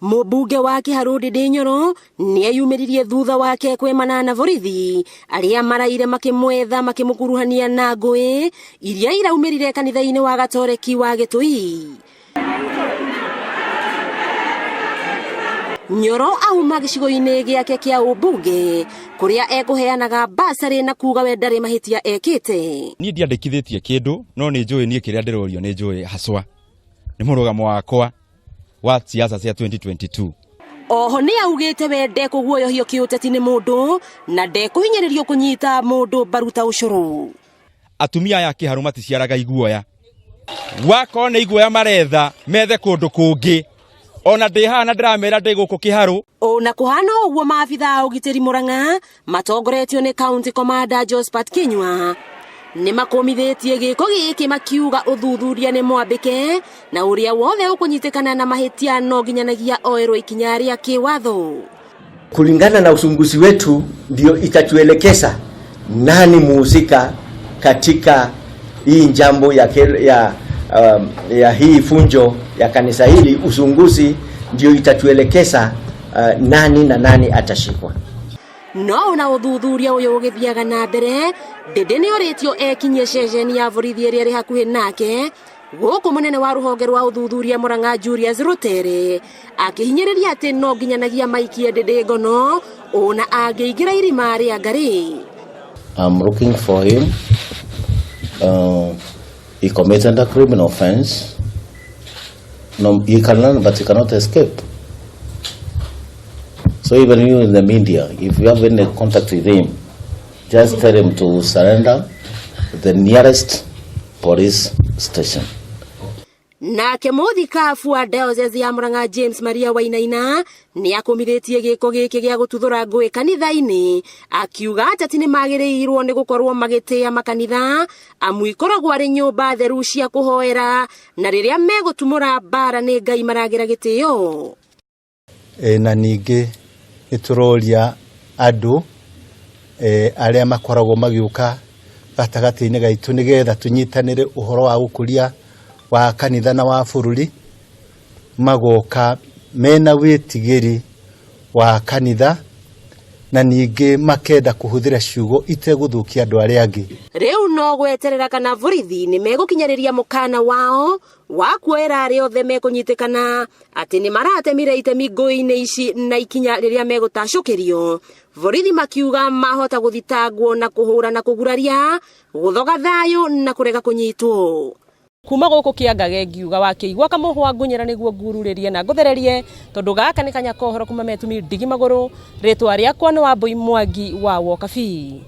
Mũmbunge wa Kĩharũ Ndindi Nyoro nĩeyumĩririe thutha wake kwemana na borithi arĩa maraire makĩmwetha makĩmũkuruhania na ngũĩ iria iraumĩrire kanitha-inĩ wa Gatoreki wa Gĩtũi. Nyoro auma gĩcigo-inĩ gĩake kĩa ũmbunge kũrĩa ekũheanaga basarĩ na kuga we ndarĩ mahĩtia ekĩte. Niĩ ndiandĩkithĩtie kĩndũ no nĩ njũĩ niĩ kĩrĩa ndĩrorio nĩ njũĩ haswa nĩ mũrũgamo wakwa wa siasa cia 2022. Oho nĩ augĩte we ndekũguoyohio kĩũteti nĩ mũndũ na ndekũhinyĩrĩrio kũnyita mũndũ mbaru ta ũcũrũ. Atumia aya Kĩharũ maticiaraga iguoya, wakorwo nĩ iguoya maretha methe kũndũ kũngĩ, ona ndĩ haha na ndĩramera ndĩ gũkũ Kĩharũ. Ona kũhana ũguo maabitha a ũgitĩri Murang'a matongoretio nĩ County Commander Josephat Kinyua nĩ makũmithĩtie gĩko gĩkĩ makiuga ũthuthuria nĩ mwambĩke na ũrĩa wothe ũkũnyitĩkana na mahĩtia no nginyanagia oerwo ikinya rĩa kĩwatho. Kulingana na uchunguzi wetu ndio itatuelekeza nani muhusika katika hii jambo ya hii funjo ya kanisa hili. Uchunguzi ndio itatuelekeza nani na nani atashikwa. No ona ũthuthuria ũyũ ũgĩthiaga na mbere, Ndindi nĩ orĩtio ekinyie ceceni ya borithi ĩrĩa ĩrĩ hakuhĩ nake gũkũ mũnene wa rũhonge rwa ũthuthuria Murang'a Julius Rutere akĩhinyĩrĩria atĩ no nginyanagia maikie Ndindi ngono ona angĩingĩra irima rĩa ngarĩ. I'm looking for him. He committed a criminal offense. No, he can run, but he cannot escape. So even you in the media, if you have any contact with him, just tell him to surrender the nearest police station. Nake mũthikabu wa diocese ya Murang'a James Maria Wainaina nĩ akũmithĩtie gĩko gĩkĩ gĩa gũtuthũra ngũĩ kanitha-inĩ, akiuga ateti nĩ magĩrĩirwo nĩ gũkorwo magĩtĩa makanitha amu ikoragwo arĩ nyũmba theru cia kũhoera, na rĩrĩa megũtumũra mbara nĩ Ngai maragĩra gĩtĩo. Na ningĩ nĩ tũroria andũ arĩa makoragwo magĩũka gatagatĩ-inĩ gaitũ nĩgetha tũnyitanĩre ũhoro wa gũkũria wa kanitha na wa bũrũri, magoka mena wĩtigĩri wa kanitha na ningĩ makenda kũhũthĩra ciugo itegũthũkia andũ arĩa angĩ. Rĩu no gweterera kana borithi nĩ megũkinyarĩria mũkana wao wa kuoera arĩa othe mekũnyitĩkana atĩ nĩ maratemire itemi ngũĩ-inĩ ici na ikinya rĩrĩa megũtacũkĩrio. Borithi makiuga mahota gũthitangwo na kũhũra na kũguraria, gũthoga thayũ na kũrega kũnyitwo. Kuma gũkũ kĩangage ngiuga wakĩigua kamũhwa ngunyĩra nĩguo ngururĩrie na ngũthererie, tondũ gaka nĩ kanya kohoro kuma metumi ndigi magũrũ. Rĩtwa rĩakwa nĩ Wambui Mwangi wa Wokabi.